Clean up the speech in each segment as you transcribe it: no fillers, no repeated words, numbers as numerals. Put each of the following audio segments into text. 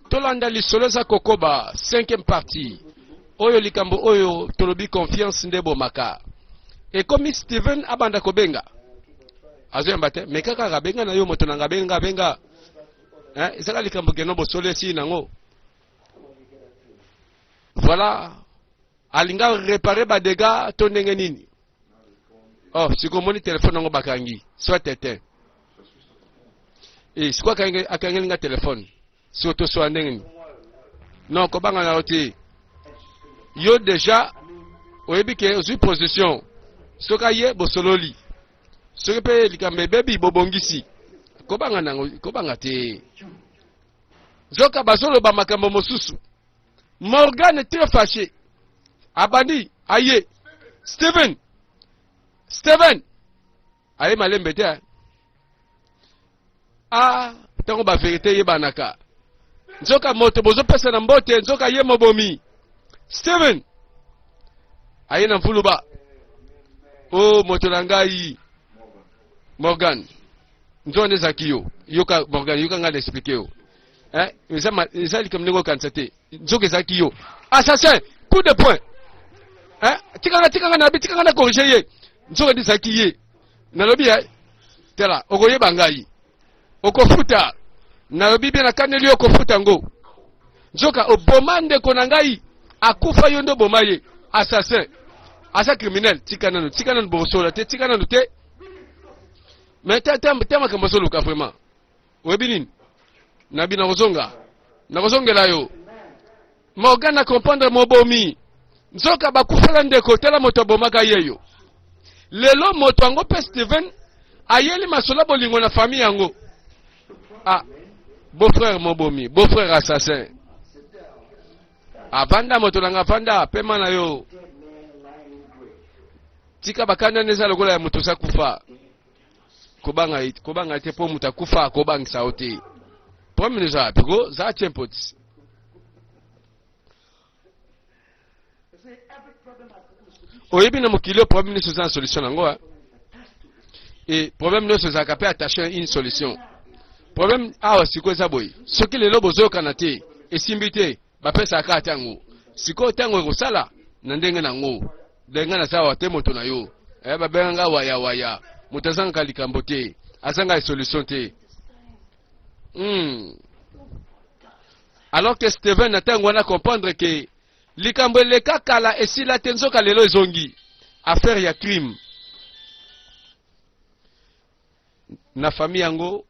Tolanda lisolo eza kokoba, cinquième partie. Oyo likambo oyo tolobi confiance nde ebomaka. Ekomi Steven abanda kobenga. Azoyamba te, mais kaka abenga na yo moto na nga benga benga. Hein, ezaka likambo keno bosolo esili nango. Voilà. Alinga réparer ba dégâts to ndenge nini? Oh, sikoyo omoni telefone yango bakangi soit ete e sikoyo akangeli nga telefone sikoyo tosola ndenge nini? Non, kobanga na yo te, yo deja oyebi ke ozwi position, soki aye bosololi, soki mpe likambo ebebi bobongisi. Kobanga nango, kobanga te. Nzoka bazoloba makambo mosusu. Morgane très fâché abandi aye Steven, Steven aye malembe te. Ah, ntango ba verite eyebanaka, nzoka moto bozopesa na mbote, nzoka ye mobomi. Steven aye na mvuluba o oh, moto na ngai Morgan, nzoka nde ezalaki yo. Yoka Morgan, yoka ngai na explike yo. Eh, eza eza likambo ndenge okanisa te, nzoka ezalaki yo assassin. Coup de poing. Eh, tikanga, tikanga nabi, tikanga na corrige ye, nzoka nde ezalaki ye. Nalobi eh, tala, okoyeba ngai, okofuta. Nalobi bien, nakaneli yo, okofuta yango. Nzoka oboma ndeko na ngai, akufa, yo nde oboma ye. Assassin, aza criminel. Tika nanu, tika nanu, bosola te, tika nanu te. Mais te te te, makambo azoluka vraiment. Oyebi nini? Nabi nakozonga, nakozongela yo. Morgan na comprendre mobomi, nzoka bakufela ndeko. Tala moto abomaka yeyo lelo, moto yango mpe Steven ayeli masolo bolingo na famille yango. Ah, beau frère mobomi, beau frère assassin. Avanda moto nanga, avanda, pema na yo, tika bakanda eza lokola ya moto oza kufa. Kobanga, kobanga te, mpo moto akufa akobangisa yo te. Problème eza wapi? Ko za tiempo ti oyebi na mokili oyo, problème nyonso eza na solution nango. E problème nyonso ezalaka mpe attaché une solution. Problème awa sikoyo eza boye: soki lelo bozoyokana te, esimbi te, bapesaka kaka ntango. Sikoyo ntango ekosala na ndenge nango. Ndenge naza awa te, moto na yo eh, babenga nga wayawaya, moto azangaka likambo te, azanga solution te. Alors que Steven na ntango wana comprendre ke likambo eleka kala esila te, nzoka lelo ezongi affaire ya crime na famille yango.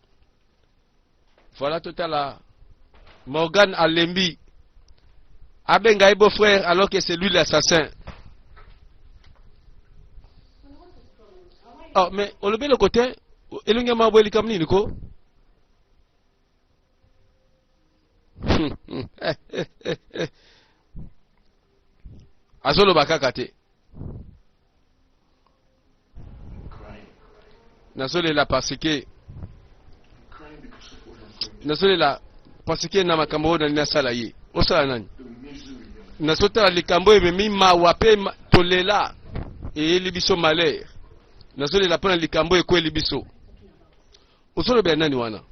Voilà, totala Morgan alembi abenga ye beau frère alors que c'est lui l'assassin. Oh, mais olobi eloko te, elongi ya maboye, likambo nini ko? Azoloba kaka te. Nazolela parce que nazolela parce que na makambo oyo nani nasala ye, osala nani. Nazotala likambo oyo ememi mawa mpe tolela, eyeli biso malheur. Nazolela mpo na likambo oyo ekweli biso. Ozolobela nani wana?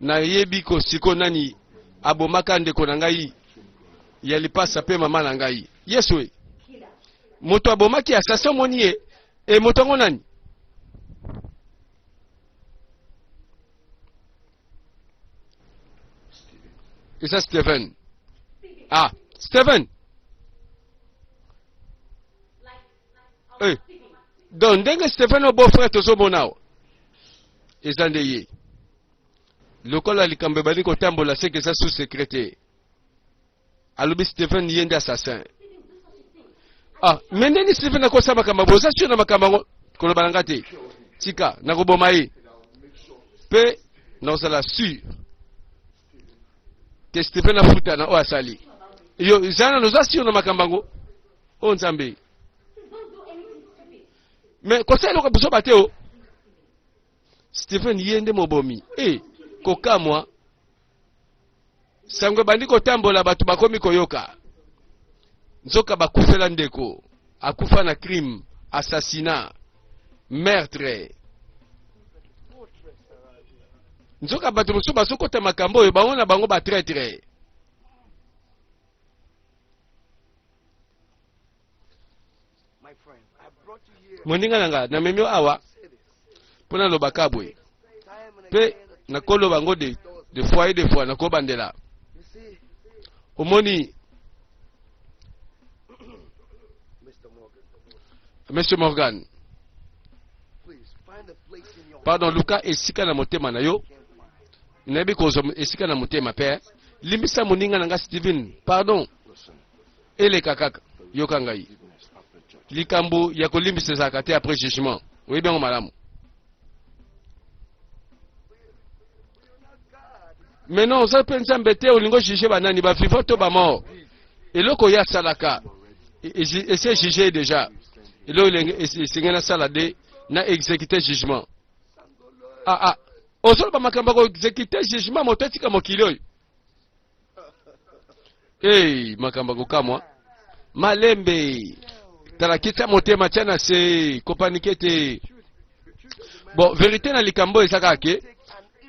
Nayebi ko siko nani abomaka ndeko na ngai ya lipasa mpe mama na ngai. Yesu e, moto abomaki assassin, omoni ye e, moto yango nani? Eza Steven. Ah, Steven. Eh, donc ndenge Steven o beau frère tozomona awa, eza nde ye. Lokola likambo ebandi kotambola, seke eza sous secret te. Alobi Steven ye nde assassin. Ah, me ndeni Steven akosa makambo, boza sur na makambo yango? Koloba na nga te, tika nakoboma ye mpe nakozala sur ke Steven afuta na oyo asali. Yo eza nano, oza sur na makambo yango? Oyo Nzambe, me kosala eloko buzoba te. O Stephen ye nde mobomi e, kokamwa. Sango ebandi kotambola, bato bakomi koyoka, nzoka bakufela ndeko, akufa na crime, assassinat, meurtre. Nzoka bato mosusu bazokota makambo oyo bango na bango ba traitre. Moninga na nga, namemi yo awa mpo nalobaka boye mpe nakoloba yango de, de fois et de fois, nakobandela. Omoni, Monsieur Morgan, pardon, luka esika na motema na yo. Nayebi kozwa esika na motema mpe limbisa moninga na nga Steven, pardon. Eleka kaka, yoka ngai. Likambo ya kolimbisa ezalaka te après jugement. Oyebi yango malamu. Mais non, oza mpe Nzambe te, olingi ojuge banani, ba vivant to ba mort. Eloko ye asalaka esi ejuge déjà. Eloko esengeli asala de na exécuter jugement. Ah ah, ozoloba makambo ya koexécuter jugement, moto atika mokili oyo. Hey, makambo ya kokamwa. Malembe, tala kitisa motema, tia na se, kopanike te. Bon, verite na likambo eza kaka ke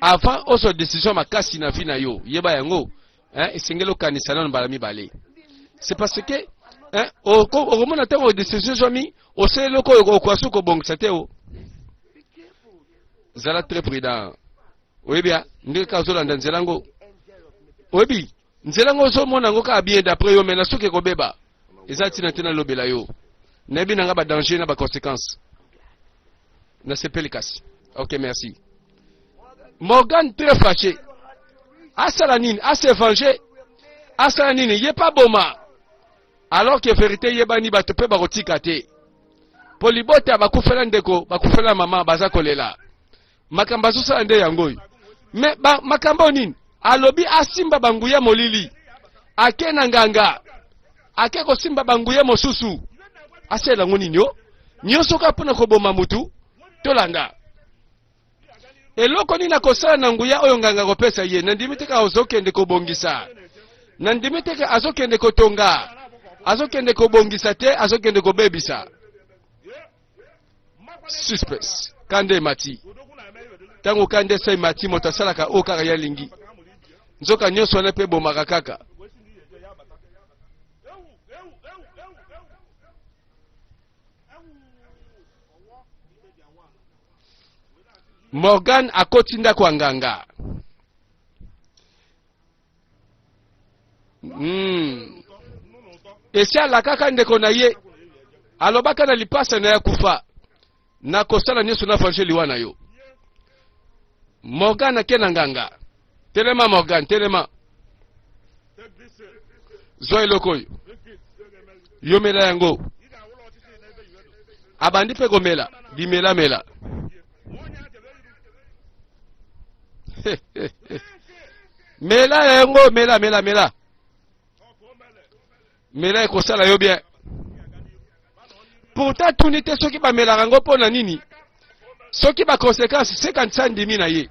avant ozwa decision makasi na vie na yo, yeba yango, hein, esengeli okanisa nano mbala mibale. C'est parce que hein, okomona ntango decision ezwami, osali eloko oyo okoka soki kobongisa te o. Zala très prudent. Oyebi ya ndenge kaka ozolanda nzela yango, oyebi nzela yango ozomona yango kaka bien d'après yo, mais na soki ekobeba eza ntina te nalobela yo. Nayebi na nga ba danger na ba conséquences. Nasepeli kasi. Ok, merci. Morgan très fâché. Asala nini? Ase venger? Asala nini? Ye pa boma. Alors que vérité yebani, bato pe bakotika te. Po libota bakufela ndeko, bakufela mama, baza kolela. Makambo azosala nde yango oyo. Mais ba, makambo nini? Alobi asimba banguya molili. Ake na nganga. Ake kosimba banguya mosusu. Asala yango nini yo? Nyonso kaka mpona koboma mutu? Tolanda. Eloko nini akosala na nguya oyo nganga akopesa ye? Nandimi te kaka ozokende kobongisa. Nandimi te kaka azokende kotonga. Azokende kobongisa te, azokende kobebisa. Suspense. Kanda emati. Ntango kanda esa emati, moto asalaka oyo kaka ye alingi. Nzoka nyonso wana mpe ebomaka kaka. Morgan akoti ndako ya nganga. Esi alakaka ndeko na ye, alobaka na lipasa na ye akufa, nakosala nyonso na venger liwa na yo. Morgan ake na nganga. Telema Morgan, telema. Zwa eloko oyo, yomela yango. Abandi mpe komela bimelamela. Mela yango, mela, mela, mela, mela, ekosala yo bien. Pourtant tuni te soki bamelaka yango mpo na nini, soki ba conséquences sekanisa ndimi na ye.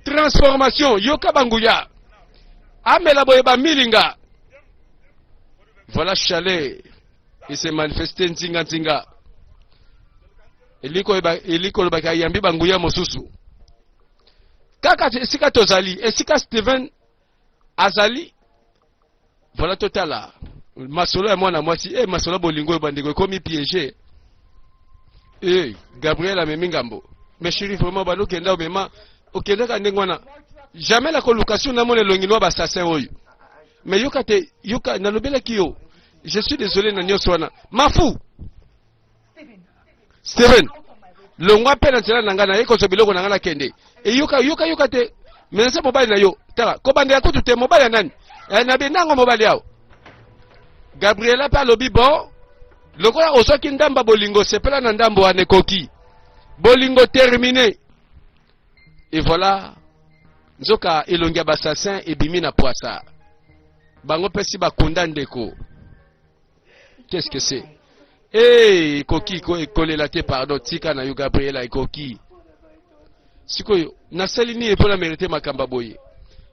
Transformation, yoka banguya. Amela boye bamilinga. Voilà chalet il se manifeste nzinga nzinga. Eliko kolobaka ayambi banguya mosusu. Kaka esika tozali, esika Steven azali, voilà totala masolo ya mwana mwasi. Masolo ya bolingo oyo bandeko ekomi piégé. Gabriel amemi ngambo. Mais chérie, vraiment balokenda omema okendaka ndenge wana. Jamais la koluka namona elongi no ba assassin oyo. Mais yoka te, yoka nalobelaki yo. Je suis désolé na nyonso wana. Mafu. Steven, longwa mpe na nzela na ngai, naye kozwa biloko na ngai nakende. Eyoka, yoka, yoka te. Mais naza mobali na yo. Tala, kobandela kutu te, mobali ya nani? Na benango mobali awo. Gabriela mpe alobi bon, lokola ozwaki ndamba bolingo, sepela na ndambo wana ekoki. Bolingo terminé. Et voilà, nzoka elongi ya ba assassin ebimi na poisa. Bango mpe si bakunda ndeko. Qu'est-ce que c'est? Eh, ekoki kolela te, pardon, tika na yo Gabriela, ekoki. Sikoyo, nasali nini mpo na mérite makambo boye?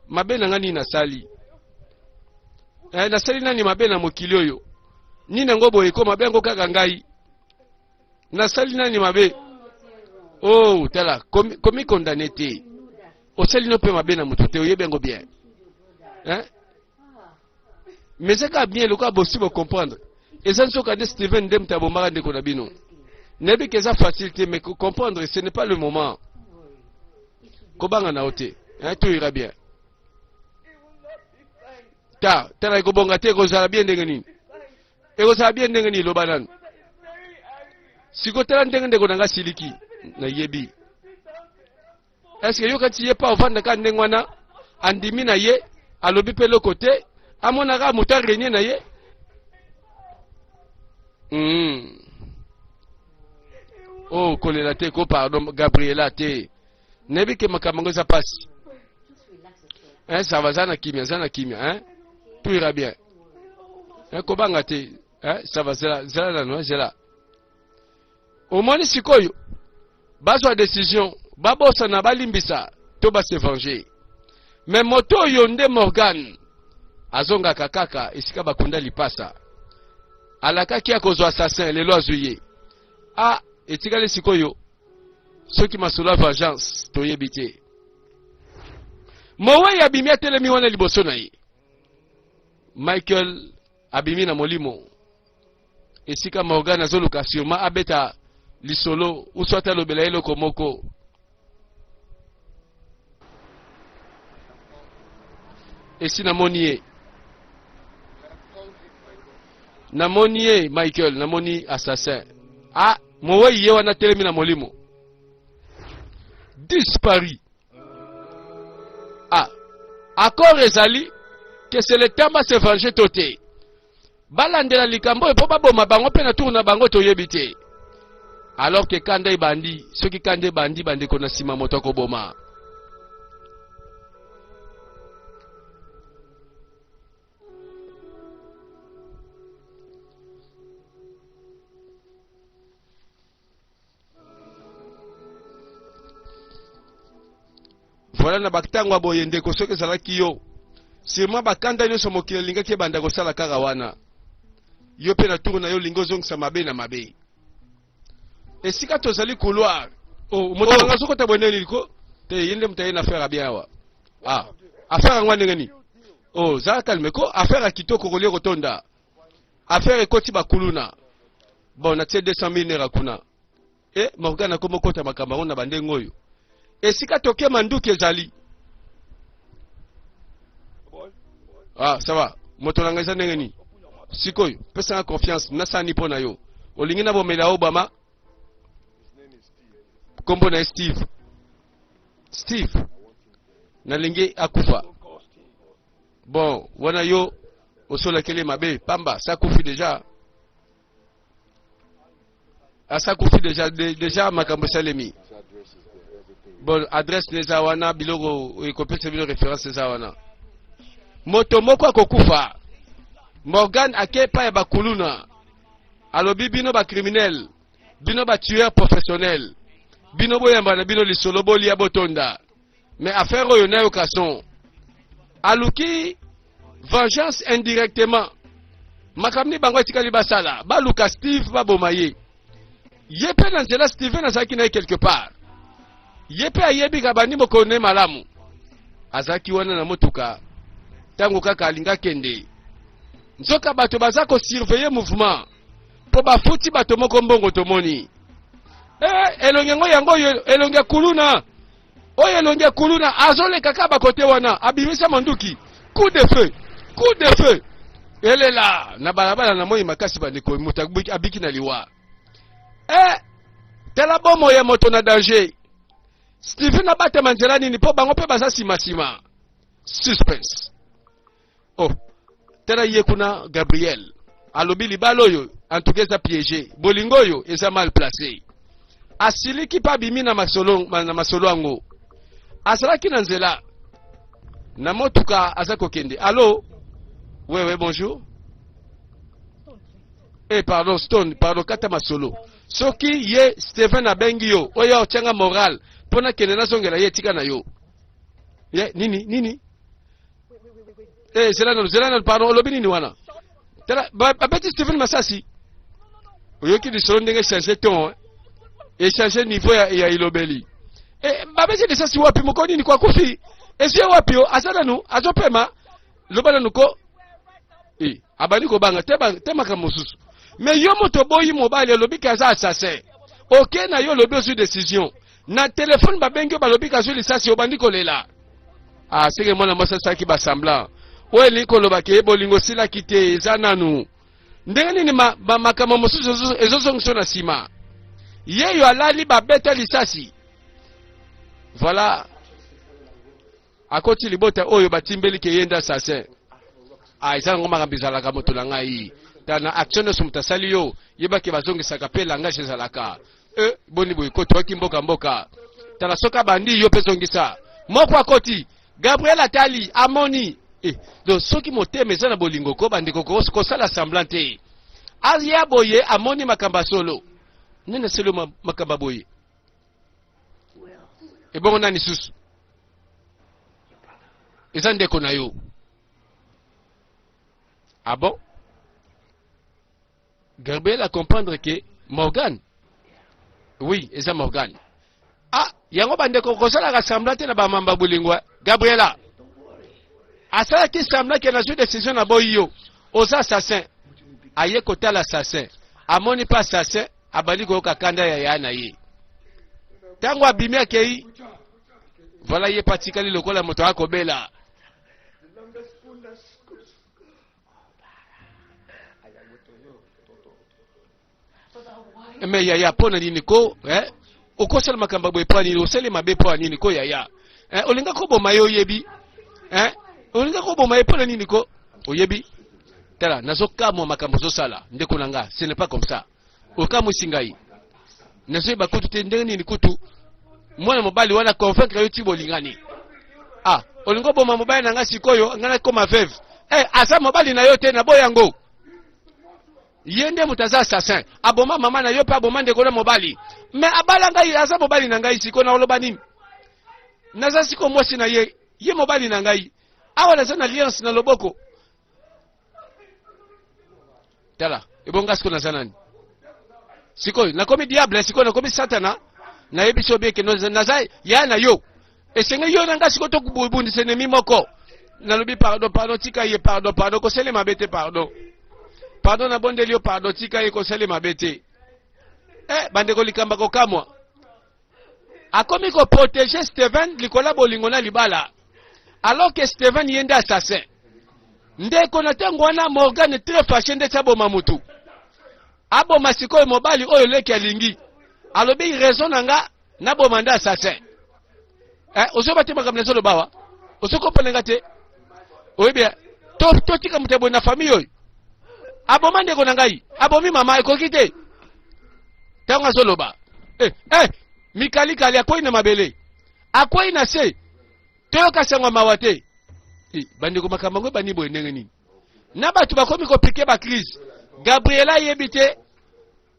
Mabe na nga nini nasali? Nasali nani mabe na mokili oyo? Nini yango boye ko mabe yango kaka ngai? Nasali nani mabe? Oh, tala, komi condamné te. Osali no mpe mabe na moto te, oyebi yango bien. Hein? Mais eza kaka bien lokola bosi bo comprendre. Eza nzoka nde Steven nde moto abomaka ndeko na bino. Nayebi ke eza facile te mais comprendre ce n'est pas le moment. Kobanga na yo te. Hein, tout ira bien. Ta, tala ekobonga te ekozala bien ndenge nini? Ekozala bien ndenge nini loba nanu. Siko tala ndenge ndeko na nga siliki. Nayebi. Est-ce que yoka ti ye pa ovanda ka ndenge wana andimi na ye alobi mpe eloko te amonaka moto arenie na ye mm. Oh, kolela te ko pardon Gabriela te nayebi ke makambo yango eza mpasi hein, ça va za na kimia za na kimia hein? Tout ira bien hein, kobanga te hein, ça va zela zela nano hein, zela Omoni sikoyo bazwa decision babosana balimbisa to ba se venger mais moto oyo nde Morgan azongaka kaka esika bakunda lipasa alakaki akozwa assassin lelo azwi ye a etikali sikoyo soki masolo ya vengeance toyebi te mowei abimi atelemi wana liboso na ye Michael abimi na molimo esika Morgan azoluka sûrement abeta lisolo ou soit alobela ye eloko moko. Esi namoni ye, namoni ye Michael, namoni assassin. Ah, mowei ye wana telemi na molimo disparu. Ah, accord ezali que c'est le temps ba se venger to te. Balandela likambo oyo mpo baboma bango mpe na tour na bango toyebi te. Alors que kanda ebandi, soki kanda ebandi bandeko na nsima moto akoboma. Voilà na batango ya boye ndeko soki ezalaki yo sûrement bakanda nyonso mokili elingaki ebanda kosala kaka wana yo mpe na tour na yo olingi ozongisa mabe na mabe esika tozali couloir oh, moto nanga oh. azokota boye ndenge nini ko te ye nde moto aye na affaire ya bien awa ah affaire yango ndenge nini oh zala calme ko affaire ya kitoko kolia kotonda affaire ekoti bakuluna bon natie 200 000 naira kuna e Morgan akoma okota makambo yango na bandenge oyo esika toke manduki ezali ah ça va moto na ngai eza ndenge nini sikoyo pesa nga confiance nasani mpo na yo olingi nabomela obama nkombo na ye steve steve nalingi akufa bon wana yo osolakeli mabe pamba sakufi deja asakufi deja de, deja makambo esalemi bon adresse na eza wana biloko ekopesa bino reference eza wana moto moko akokufa morgan ake epai ya bakuluna alobi bino bacriminel bino batueur professionnel bino boyamba na bino lisolo bolia botonda mais affaire oyo nayoka son aluki vengeance indirectement makambo nini bango etikali basala baluka steve baboma ye ye mpe na nzela steven azalaki na ye quelque part ye mpe ayebi kabandi mokolo na ye malamu azalaki wana na motuka ntango kaka alingi akende nzoka bato baza kosurveille mouvement mpo bafuti bato moko mbongo tomoni eh, elongi yango yango oyo elongi ya kuluna oyo elongi ya kuluna azoleka kaka bakote wana abimisa manduki coup de feu coup de feu elela na balabala na moi makasi bandeko moto abiki na liwa eh, tala bomoi ya moto na danger steven abatama nzela nini mpo bango mpe baza nsima suspense Oh, tala ye kuna Gabriel alobi libala oyo en tout cas eza piège, bolingo oyo eza mal placé. Asiliki pa abimi na masolo na masolo yango. Azalaki na nzela na motuka aza kokende. Allo? Oui, oui, bonjour. Eh, pardon, Stone, pardon, kata masolo. Soki ye Steven abengi yo, oyo otyanga moral mpo nakende nazongela ye tika na yo. Ye nini nini? Eh, zela nanu, zela nanu, pardon, olobi nini wana? Tala, babeti Steven Masasi. Oyoki lisolo ndenge changer ton, hein? Echanger niveau ya, ya elobeli. E, babeti lisasi wapi? Moko nini ko akufi? Ezwi ye wapi? Yo aza nanu azopema, loba nanu ko. E, abandi kobanga te, te makambo mosusu. Me yo moto oboyi mobali, olobi ke aza assassin. Oke na yo, olobi ozwi decision. Na telefone babengi yo, balobi ke azwi lisasi, obandi kolela. Ah, seke mwana mwasi asalaki basemblant. Oyo elingi koloba ke bolingo osilaki te, eza nanu. Ndenge nini ma, ma, makambo mosusu ezozongisa na nsima? Yeyo alali, babeta lisasi. Voilà. Akoti libota oyo batimbeli ke ye nde assassin. Ah, eza yango makambo ezalaka moto na ngai. Ta na action nyonso moto asali yo, yeba ke bazongisaka pe langage ezalaka. E, boni boye ko toyaki mboka mboka. Tala soki abandi yo pe zongisa. Moko akoti, Gabriel atali, amoni. Eh, donc soki motema eza na bolingo ko bandeko kosala semblant te. Aya boye amoni makambo ya solo. Nani asali makambo ya boye? Ebongo nani susu? Eza ndeko na yo. Ah bon? Gabriel a comprendre que Morgan. Oui, eza Morgan. Ah, yango bandeko kosalaka semblant te na bamamba bolingo. Gabriela asalaki semblant ke nazwi décision na boyi yo. Oza assassin. Aye kotala assassin. Amoni pa assassin, abandi koyoka kanda ya ya na ye. Tango abimi akei, voilà ye pa atikali lokola moto akobela. Me yaya, mpo na nini ko eh? Okosala makambo boye mpo na nini? Osali mabe mpo na nini ko yaya? Eh, olinga koboma ye oyebi? Eh, olinga koboma ye mpo na nini ko oyebi? Tala, nazokamwa makambo ozosala ndeko na nga, ce n'est pas comme ça. Okamwisi ngai, nazoyeba kutu te ndenge nini kutu mwana mobali wana convaincre yo ti bolingani. Ah, olingi oboma mobali na ngai sikoyo, ngai nakoma veuve. Eh, aza mobali na yo te, naboya yango. Ye nde moto aza assassin, aboma mama na yo mpe aboma ndeko na mobali. Me abala ngai, aza mobali na ngai, sikoyo nakoloba nini? Naza sikoyo mwasi na ye, ye mobali na ngai. Awa naza na alliance na loboko. Tala, ebonga sikoyo naza nani? Sikoyo nakomi diable, sikoyo nakomi satana. Nayebi so bien ke naza ya na yo. Esengeli yo na ngai sikoyo tokobundisa ennemi moko. Nalobi pardon, pardon, tika ye, pardon, pardon, kosali mabe te, pardon. Pardon, nabondeli yo, pardon, tika ye, kosali mabe te. Eh, bandeko likambo kokamwa. Akomi ko protéger Steven likolo ya bolingo na libala. Alors que Steven ye nde assassin. Ndeko na ntango wana Morgan très fâché ndeti aboma mutu. Aboma sikoyo mobali oyo leki alingi. Alobi raison na nga naboma nde assassin. Eh, ozoba te makambo nazoloba awa. Ozokomprendre nga te. Oyebi to totika moto ya boye na famille oyo. Aboma ndeko na ngai, abomi mama ekoki te. Ntango azoloba eh, eh, mikalikali akwei na mabele, akwei na se, toyoka sango ya mawa te. Eh, bandeko makambo yango ebandi boye ndenge nini? Na bato bakomi kopike ba crise. Gabriela ayebi te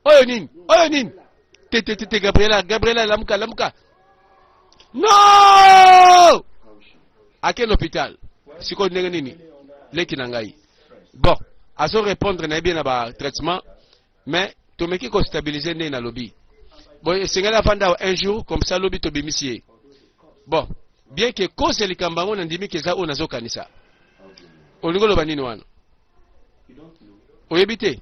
oyo nini, oyo nini te te te te. Gabriela, Gabriela, lamuka, lamuka, no ake l'hôpital sikoyo ndenge nini leki na ngai? Bon, azo répondre na ye bien na ba traitement, mais tomeki kostabilize ndenge nalobi bon, esengeli afanda awa un jour comme ça, lobi tobimisi ye. Bon, bien que cause ya likambo yango nandimi ke eza oyo nazokanisa. Olingi oloba nini wana? Oyebi te?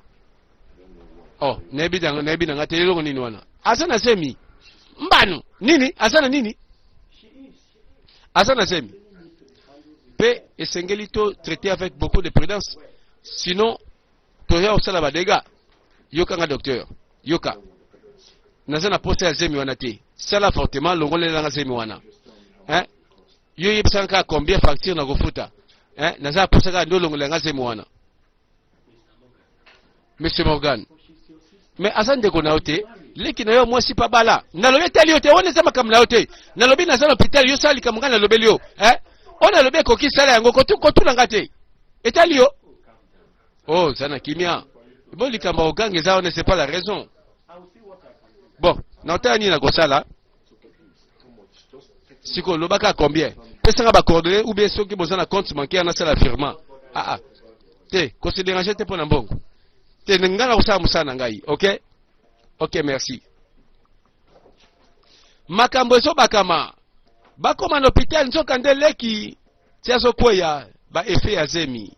Oh, nayebi, nayebi na ngai te. Eloko nini wana? Aza na zemi. Mbano nini? Aza na nini? Aza na zemi mpe esengeli to traiter avec beaucoup de prudence, sinon toya kosala badega. Yoka nga docteur, yoka, naza na posa ya zemi wana te. Sala fortement, longolelanga zemi wana, hein? Yo yebisanga kaka combien facture na kofuta, hein? Naza na posa kaka nde olongolela nga zemi wana. Monsieur Morgan, mais aza ndeko na yo te, leki na yo mwasi pa bala. Nalobi etali yo te, wana eza makambo na yo te. Nalobi naza na hôpital, yo sala likambo ngai nalobeli yo, eh? Oyo nalobi ekoki, sala yango, kotuna nga te, etali yo. Oh, oza na kimia bo likambo ya koganga eza wana, c'est pas la raison. Bon, na otala nini nakosala sikoyo. Lobaka combien, pesanga bacoordonnées ou bien soki boza na compte bancaire, nasala virement. Ah ah, te kose déranger te mpo na mbongo te, ngai nakosala mosala na ngai. Ok, ok, merci. Makambo ezobakama. Bakoma na hôpital nzoka nde leki ti azokweya ba effet ya zemi.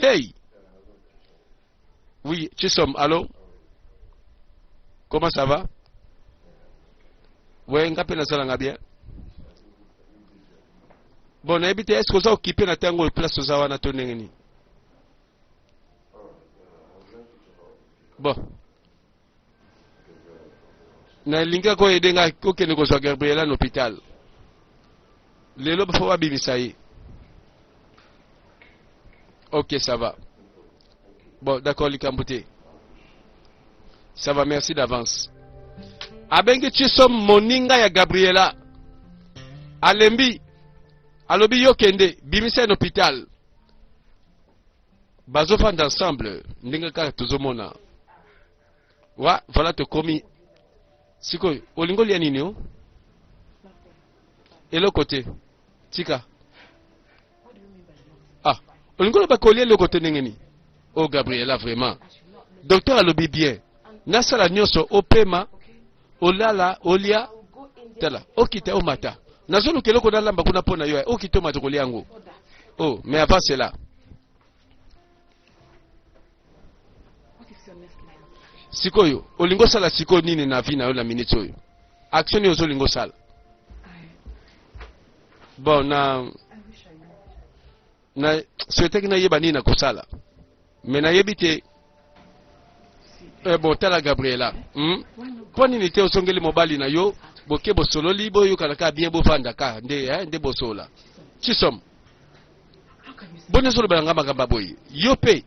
Hey! Oui, Chisom, allô? Comment ça va? Ouais, nga pe nasalanga bien. Bon, nayebi te, est-ce que oza occupé na ntango oyo place oza wana to ndenge nini? Bon. Nalingi ko aider nga kokende kozwa Gabriela na hôpital. Lelo fo babimisa ye. Ok, ça va. Bon, d'accord, likambo te. Ça va, merci d'avance. Abengi Chisom moninga ya Gabriela. Alembi. Alobi yo kende, bimisa ye na hôpital. Bazofanda ensemble ndenge kaka tozomona. Wa, voilà tokomi. Sikoyo, olingi olia nini o? Eloko te. Tika. Ah, olingi oloba kolia eloko te ndenge nini? Oh Gabriela vraiment. Docteur alobi bien. Nasala nyonso opema, olala, olia, tala, okita omata. Nazoluka eloko nalamba kuna mpo na yo, okita omata kolia yango. Oh, mais avant cela. Sikoyo, olingi osala sikoyo nini na vie na yo na minute oyo? Action nini ozolinga osala? Bon, na na souhaitaki nayeba nini nakosala me nayebi te. Eh, bon tala Gabriela, Mpo nini te osongeli mobali na yo, boke bosololi, boyokana kaka bien, bovanda kaka nde, eh, nde bosola. Chisom, boni ozoloba na ngai makambo ya boye? Yo mpe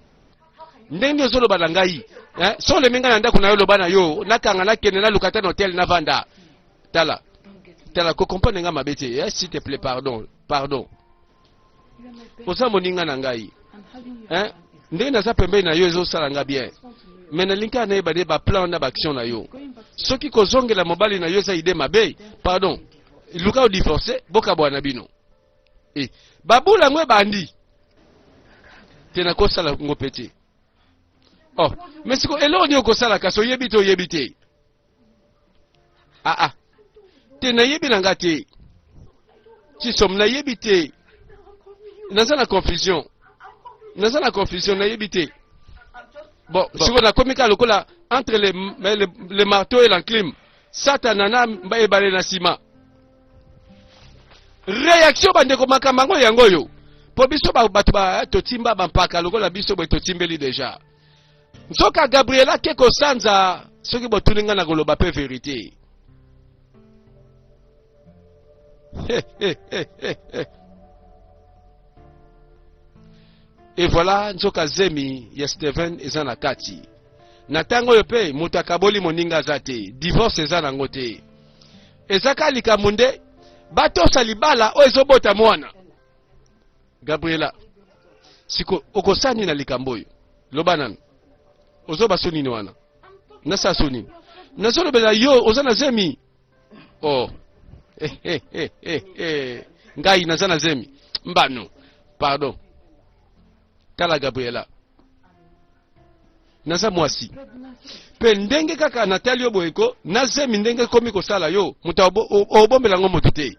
ndenge nini ozoloba na ngai eh? So olemi ngai na ndako na yo, loba na yo nakanga nakende naluka ata na hotel navanda. Tala tala, kocomprendre ngai mabe te, eh? S'il te plaît, pardon, pardon. Oza moninga na ngai, eh? Ndenge naza pembeni na yo ezosala nga bien, me nalingi kaka nayeba nde baplan na baaction na yo. Soki kozongela mobali na yo eza idée mabe, pardon, luka odivorce, bokabwana na bino. E, babula yango ebandi te, nakosala ngo mpe te. Oh, mais siko eloko nini okosala kasi oyebi te, oyebi te. Ah ah, te nayebi na nga te. Chisom, nayebi te, naza na confusion, naza na confusion, nayebi te. Bon, sikoyo nakomi kaka lokola entre le marteau et l'enclume, satana na ebale na nsima. Réaction bandeko, makambo yango yango oyo mpo biso bato ba totimba bampaka lokola biso boye totimbeli deja. Nzoka Gabriela ke kosanza, soki botuni ngai na koloba mpe verité. Et voilà, nzoka zemi ya Steven eza na kati. Na ntango oyo mpe moto akaboli moninga aza te, divorce eza nango te, eza kaka likambo nde batosa libala oyo ezobota mwana. Gabriela, siko okosala nini na likambo oyo? Loba nanu, ozoba so nini wana? Nasala so nini? Nazolobela yo, oza na zemi. Oh, eh, eh, eh, eh, eh. Ngai naza na zemi mbano, pardon. Tala Gabriela, naza mwasi mpe ndenge kaka natali yo boye ko na zemi ndenge ekomi kosala yo, moto obombela yango moto te.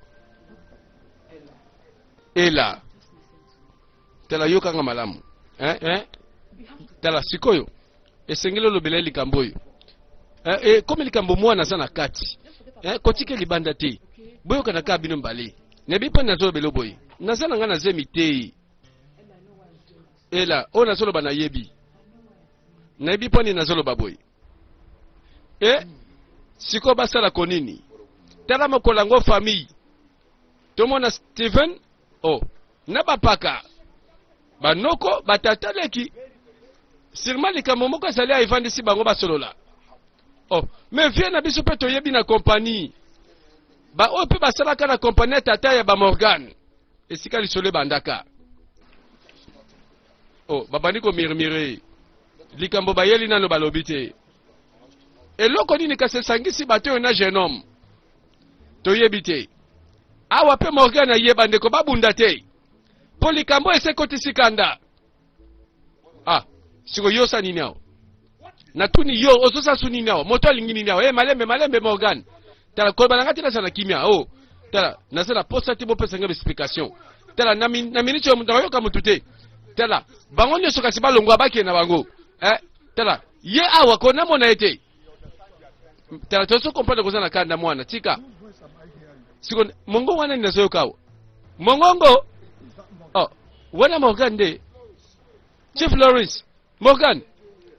Ela, tala, yokanga malamu, eh, eh? Tala sikoyo esengeli olobela ye likambo oyo, eh, eh, komi likambo mwana aza na kati, eh, kotika libanda te, boyokana kaka bino mbale. Nayebi mpo nazolobela boye, naza na ngai na zemi te. Ela, oyo nazoloba nayebi, nayebi mpo nini nazoloba boye. E sikoyo basala konini? Tala mokolo yango famille tomona Steven oh, na bapaka banoko batata leki, sûrement likambo moko ezali evandisi bango basolola. Oh, mais vie na biso mpe toyebi na kompani baoyo mpe basalaka na kompani ya tata ya bamorgane, esika lisolo ebandaka. Oh, babandi komurmure likambo bayeli nano balobi te eloko nini kasi esangisi bato oyo na jeune homme, toyebi te. Awa mpe Morgan ayeba ndeko babunda te mpo likambo ese ekotisi kanda. Ah, siko yo osa nini awa? Natuni yo, ozosa su nini awa? Moto alingi nini awa? Eh, malembe malembe Morgan. Tala, koloba na ngai te, nazala na kimia. O, oh, tala, naza na posa te bopesa ngai explication. Tala, na, na minute oyo nakoyoka motu te. Tala, bango nyonso kasi balongwa bakende na bango. Eh, tala, ye awa ko namona ye te. Tala, tozo comprendre koza na kanda mwana, tika. Siko, mongongo wana nini nazoyoka awa? Mongongo? Oh, wana Morgan nde. Chief Lawrence, Morgan.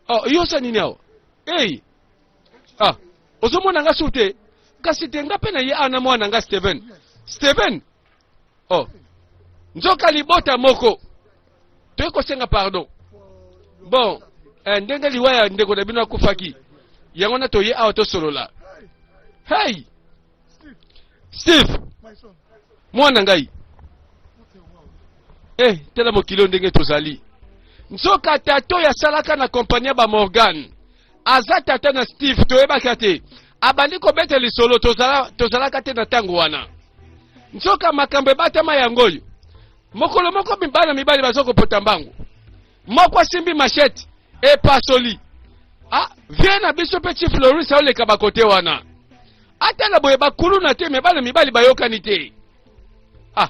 Oh, yo osa nini awa? Hey. Ah, ozomona nga su te? Kasi te nga mpe na ye ana mwana nga Steven. Steven. Oh. Nzoka libota moko. Toye kosenga pardon. Bon, eh, ndenge liwa ya ndeko na bino akufaki. Yango na toye awa tosolola. Hey! Steve! Mwana ngai. Eh, tala mokili oyo ndenge tozali. Nzoka tata oyo asalaka na kompani ya ba Morgan aza tata na Steve, toyebaka te. Abandi kobeta lisolo, tozala, tozalaka te na ntango wana. Nzoka makambo ebatama yango oyo. Mokolo moko bana mibali baza kopota mbangu, moko asimbi machete epasoli. Ah, vie na biso mpe Chief Loris aoleka bakote wana. Atala boye bakuluna te, me bana mibali bayokani te. Ah,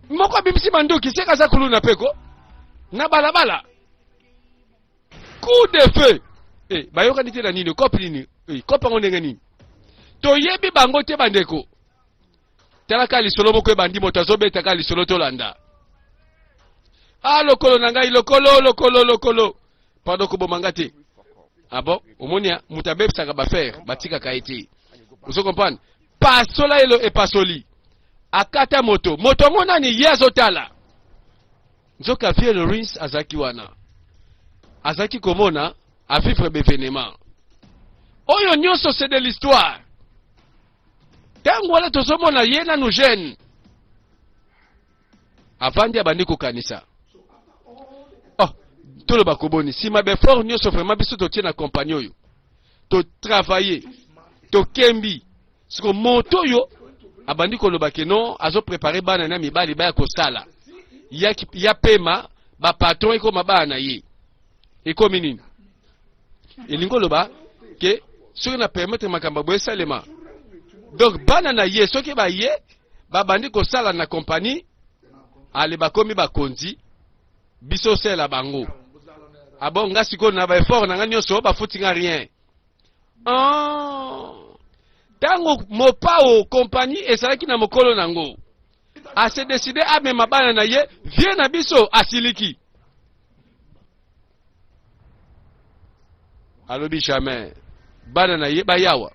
moko abimisi manduki seka aza kuluna mpe ko na balabala coup de feu. Eh, bayokani te na nini? Kope nini? Eh, kope yango ndenge nini? Toyebi bango te bandeko. Tala kaka lisolo moko ebandi, moto azobeta kaka lisolo, tolanda. Ah, lokolo na ngai, lokolo, lokolo, lokolo, pardon, koboma nga te. Ah bon, omoni moto abebisaka bafere batikaka ye te. Ozo comprendre? Pasola elo epasoli, akata moto. Moto yango nani ye azotala? Nzoka vieux Lawrence azalaki wana, azalaki komona, avivre bevenement oyo nyonso. C'est de l'histoire. Ntango wana tozomona ye nanu jeune, avandi, abandi kokanisa. Oh, toloba koboni nsima baeffort nyonso vraiment biso totie na kompagnie oyo, totravaille, tokembi. Siko moto oyo abandi koloba ke non, azoprépare bana na mibali baya kosala ya, ya pema bapatron ekoma bana na ye. Ekomi nini? Elingi oloba ke soki na permettre makambo boye esalema, donc bana na ye soki baye babandi kosala na kompagnie, ale bakomi bakonzi, biso osala bango. Abo nga sikoyo na baeffort na nga nyonso bafuti nga rien. Oh. Ntango mopao kompagnie ezalaki na mokolo nango, ase décide amema bana na ye. Vie na biso asiliki, alobi jamais bana na ye bayawa.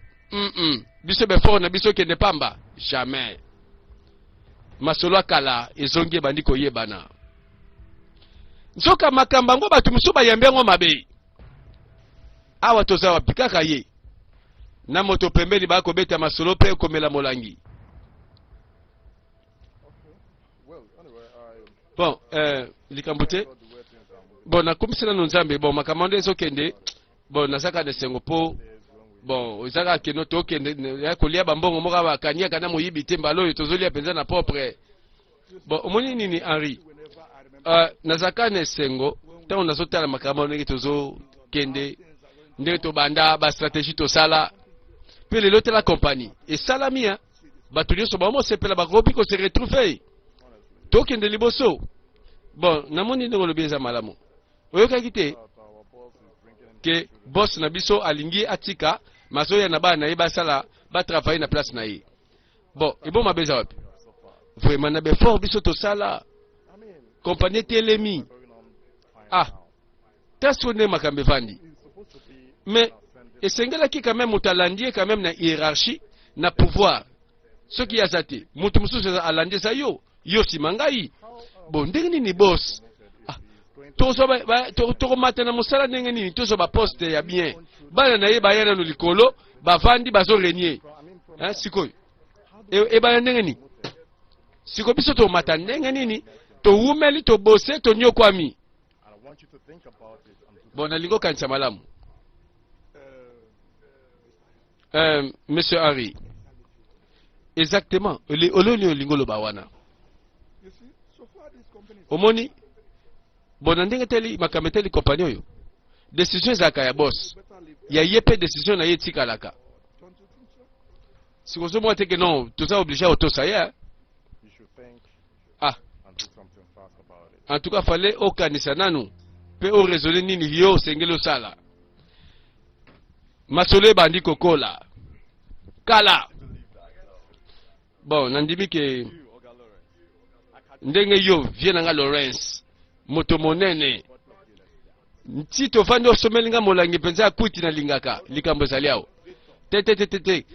Biso baeffort na biso ekende pamba, jamais. Masolo akala ezongi, ebandi koyebana. Nzoka makambo yango bato mosusu bayambi yango mabe. Awa toza wapi? Kaka ye na moto pembeni bakobeta masolo mpe komela molangi. Bon, likambo te. Bon, nakomisi nano Nzambe. Bon, makambo nde ezokende. Bon, nazaka na esengo mpo bon, eza kaka keno tokende ya kolia bambongo moko bakaniaka na moyibi te. Mbala oyo tozolia mpenza na propre. Bon, omoni nini, Henri? Nazalaka na esengo ntango nazotala makambo ndenge tozokende, ndenge tobanda bastratégie tosala, mpe lelo tala kompagnie esalami ya bato nyonso bamosepela, bakoki kose retrouver, tokende liboso. Bon, namoni ndenge olobi eza malamu. Oyokaki te ke boss na biso alingi atika mazoya na bana na ye basala, batravaille na place na ye? Bon, eboma mabe eza wapi? Vraiment, na baeffort biso tosala, kompagnie etelemi. Ah, ta siko ndenge makambo evandi. Mais esengelaki quand même moto alandi ye quand même na hiérarchie, na pouvoir. Soki ye aza te, moto mosusu alandi, eza yo, yo nsima ngai. Bon, ndenge nini boss? Ah, tokomata na mosala ndenge nini? Tozwa baposte ya bien, bana na ye baya nano likolo, bavandi, bazorégner. Sikoyo ebaya ndenge nini? Sikoyo biso tomata ndenge nini? Towumeli, tobose, tonyokwami. Bon, nalingi okanisa malamu. Monsieur Henry, exactement oloni olingi oloba wana. Omoni, bon, na ndenge eteli makambo eteli kompagnie oyo, décision ezalaka ya boss, ya ye mpe décision na ye etikalaka. Sikoyo ozomona te ke non, toza oblige ya kotosa ye. Ah, en tout cas fallait okanisa nanu mpe oraisonne nini yo osengeli osala. Masolo ebandi kokola kala. Bon, nandimi ke ndenge yo vie na nga Lawrence moto monene nti tovandi osomeli nga molangi mpenza ya kwiti nalingaka likambo ezali awa te te te te te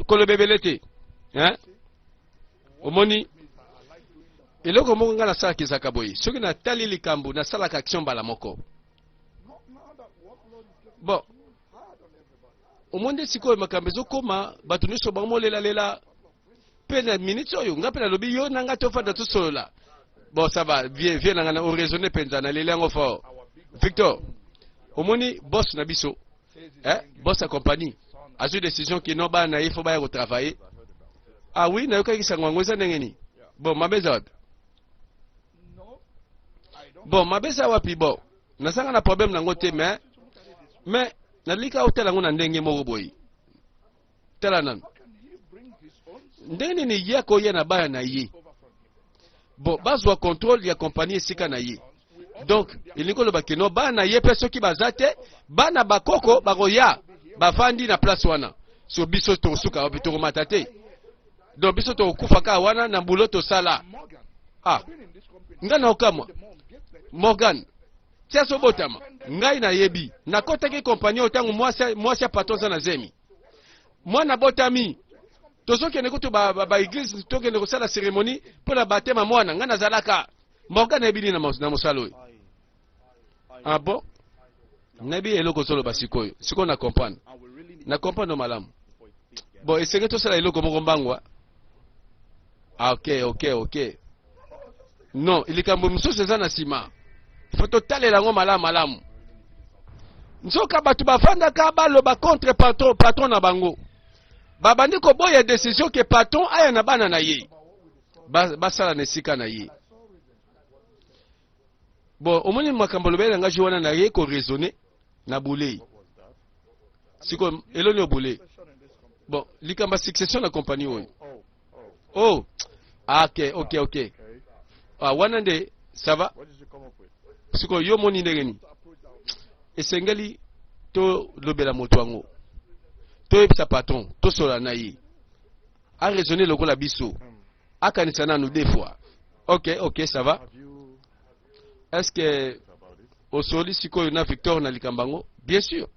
koloba ebele te hein? Omoni eloko moko ngai nasalaka ezalaka boye, soki natali likambo nasalaka action mbala moko. Bon, omoni nde sikoyo makambo ezokoma bato nyonso bango molelalela mpe na minute oyo ngai mpe nalobi yo na ngai tofanda tosolola. Bon, ça va, vie vie na ngai na oraisonne mpenza, naleli yango fort. Victor, omoni boss na biso eh, boss ya compagnie azwi décision kino bana na ye fo baya kotravailler. Ah oui, nayokaki sango yango, eza ndenge nini? Bon, mabe eza wapi? Bon, mabe eza wapi? Bon, nazanga na problème nango te, mais nalika otala yango na ndenge moko boye. Tala nanu ndenge nini ye akoya na bana na ye, bon, bazwa contrôle ya compagnie esika na ye. Donc elingi koloba keno bana na ye mpe soki baza te, bana bakoko bakoya bavandi na place wana. So biso tokosuka wapi? Tokomata te. Donc biso tokokufa kaka wana na bulo tosala. Ah, ngai naokamwa Morgan ti azobotama. Ngai nayebi nakɔtaki kompani oyo ntango mwasi ya patron aza na zemi, mwana botami, tozokende kutu baeglise ba, ba tokende kosala cérémonie mpo na batema mwana. Ngai nazalaka Morgan, nayebi nini na mosala oyo. Ah bon, nayebi eloko ozoloba sikoyo. Sikoyo na comprendre, na comprendre malamu. Bon, esenge tosala eloko moko mbangwa. Ah, ok, non, likambo mosusu eza na nsima, fo totalela yango malamu malamu. Nzoka bato bafandaka baloba contre patron, patron na bango babandi koboya décision ke patron aya na bana na ye basala na esika na ye. Bon, omoni makambo olobeli na ngai wana, na ye koraisonne na bulei sikoyo eloni obule. Bon, likambo ya succession na compagnie oyo. Oh, ah, ok, ah, wana nde ça va. Sikoyo yo omoni ndenge nini esengeli tolobela moto yango, toyebisa patron, tosola na ye, araisonne lokola biso, akanisa nanu deux fois. Ok, ça va. Est ce que osoli sikoyo na Victor na likambo yango? Bien sûr.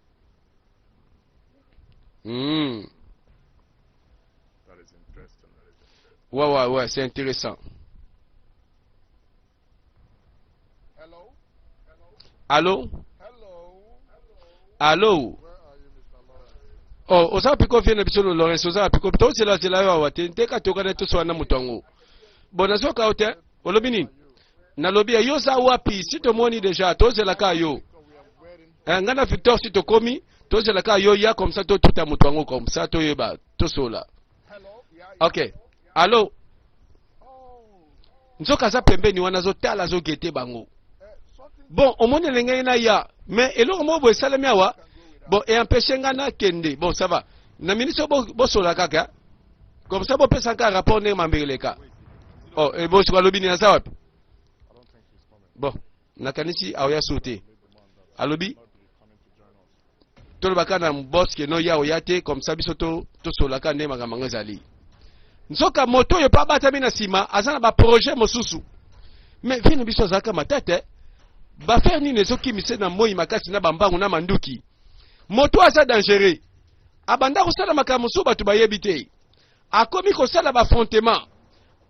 Ouais, c'est intéressant. Allô, allô. Oh, oza wapi ko, vie na biso Lawrence? Oza wapi ko? Tozelazela yo awa te nteka tokana tosola na moto yango. Bon, nazoka yo te. Olobi nini? Nalobi ya yo oza wapi? Si tomoni déjà, tozelaka yo. Eh, ngai na Victor si tokomi, tozelaka yo ya comme ça totuta moto yango, comme ça toyeba tosola. Ok, allo. Nzoka aza pembeni wana, azotala, azogete bango. Bon, omoni elenge na ya, mais eloko moko boye esalemi awa. Bon, eempêche nga nakende. Bon, ça va, na minisi oyo bosola kaka comme ça, bopesaka rapport ndenge mambeleka. Oh, e bosiko alobi nini? Aza wapi? Bon, nakanisi aoya so te. Alobi tolobaka na boss ke no ya oya te, comme ça biso tosolaka nde makambo yango ezali. Nzoka moto oyo mpe abatami na nsima aza na baprojet mosusu. Mais vie na biso azalaka matata, bafere nini ezokimisa na moi makasi na bambangu na manduki. Moto aza dangereux, abanda kosala makambo mosusu bato bayebi te, akomi kosala baaffrontement.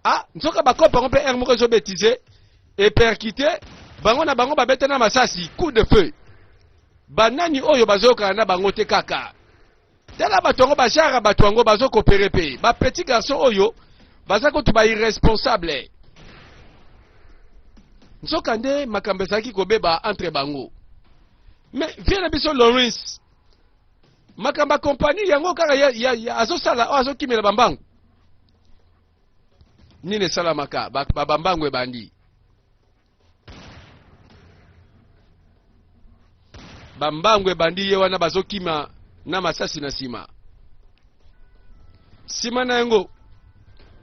Ah, nzoka bakope yango mpe aire moko ezobetize epercute bango na bango, babeta na masasi, coup de feu. Banani oyo bazoyokana na bango te? Kaka tala bato yango, bajara bato yango bazokopere mpe bapetit garçon oyo baza kutu bairresponsable. Nzoka nde makambo ezalaki kobeba entre bango. Mais vie na biso Lawrence, makambo ya kompani yango kaka ya azosala oyo, azokimela bambangu. Nini esalamaka? Bambangu ebandi, bambangu ebandi, ye wana bazokima na masasi na nsima. Nsima na yango,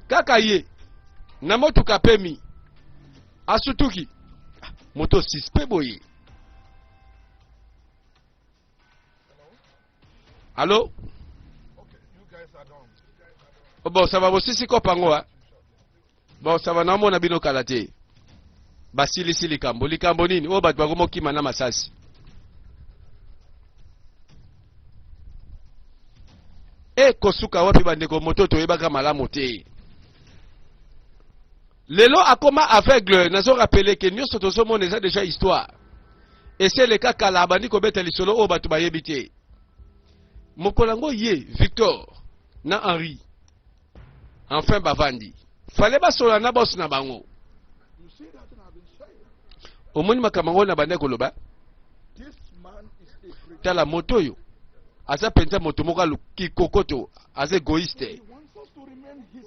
kaka ye na motuka apemi, asutuki. Ah, moto suspect boye. Allo? Oh, bon, ça va bosisi kopa yango ah. Bon, ça va naomona bino kala te. Basilisi likambo. Likambo nini? Oyo bato bakomokima na masasi. E kosuka wapi bandeko moto toyebaka malamu te. Lelo akoma aveugle, nazo rappeler ke nyonso tozomona eza deja histoire. Esi eleka kala abandi kobeta lisolo oyo bato bayebi te. Mokolo yango ye Victor na Henri enfin bavandi fale basolola na boss na bango. Omoni makambo yango na bandaki koloba, tala moto oyo aza mpenza moto moko aluki kokoto, aza egoïste,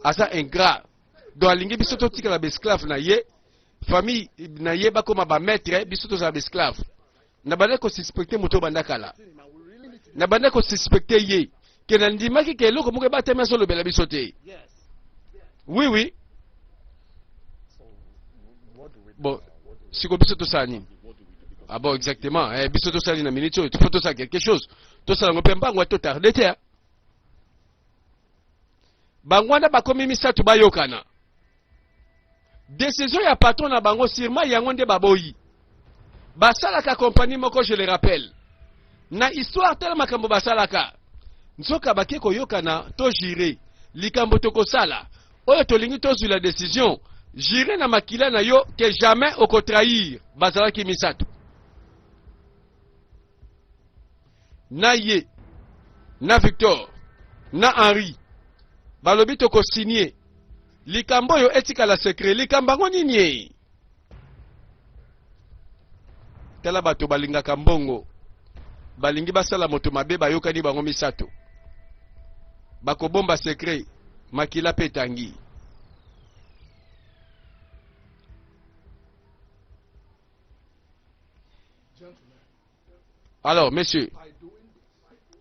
aza ingrat, donc alingi biso totikala baesclave na ye, famille na ye bakoma bamaître, biso tozala baesclave. Na bandaki kosuspecte moto oyo banda kala, na bandaki kosuspecte ye ke nandimaki ke eloko moko ebatami azolobela biso te. Oui, oui. Bon, siko biso tosala nini? Ah bon, exactement. Eh, biso tosali na minute oyo, faut tosala quelque chose. Tosala yango mpe mbango, totarde te. Bango wana bakomi misato bayokana. Decision ya patron na bango sûrement yango nde baboyi. Basalaka compagnie moko, je le rappelle. Na histoire tala makambo basalaka. Nzoka bake koyokana to jure likambo tokosala oyo tolingi tozwila decision jure na makila na yo ke jamais okotrahir. Bazalaki misato na ye na Victor na Henri balobi tokosigne likambo oyo etikala secret. Likambo yango nini ye? Tala bato balingaka mbongo, balingi basala moto mabe, bayokani bango misato bakobomba secret, makila mpe etangi. Alors monsieur,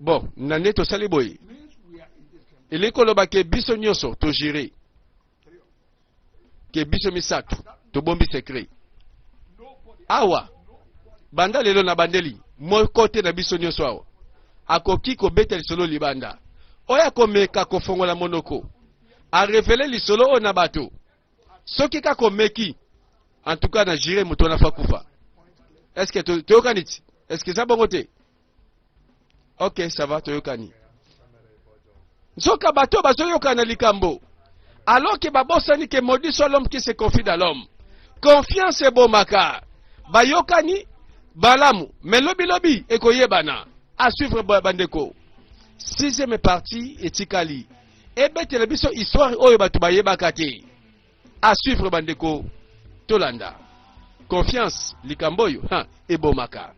bon, na nde tosali boye elingi koloba ke biso nyonso tojure ke biso misato tobombi secret awa. Banda lelo na bandeli moko te na biso nyonso awa akoki kobeta lisolo libanda. Oyo akomeka kofongola monoko arevele lisolo oyo na bato, soki kaka omeki, en tout cas na jure moto wana fa kufa. Est ce que toyokani ti? Est ce que eza bongo te? Ok, ça va, toyokani. Nzoka bato bazoyokana likambo alors ke babosani ke maudit soit l'homme qui se confie dans l'homme. Confiance ebomaka. Bayokani balamu, mais lobi lobi ekoyebana. À suivre bandeko. Sixième partie etikali ebetela biso histoire oyo bato bayebaka te. À suivre bandeko, tolanda. Confiance likambo oyo ha ebomaka.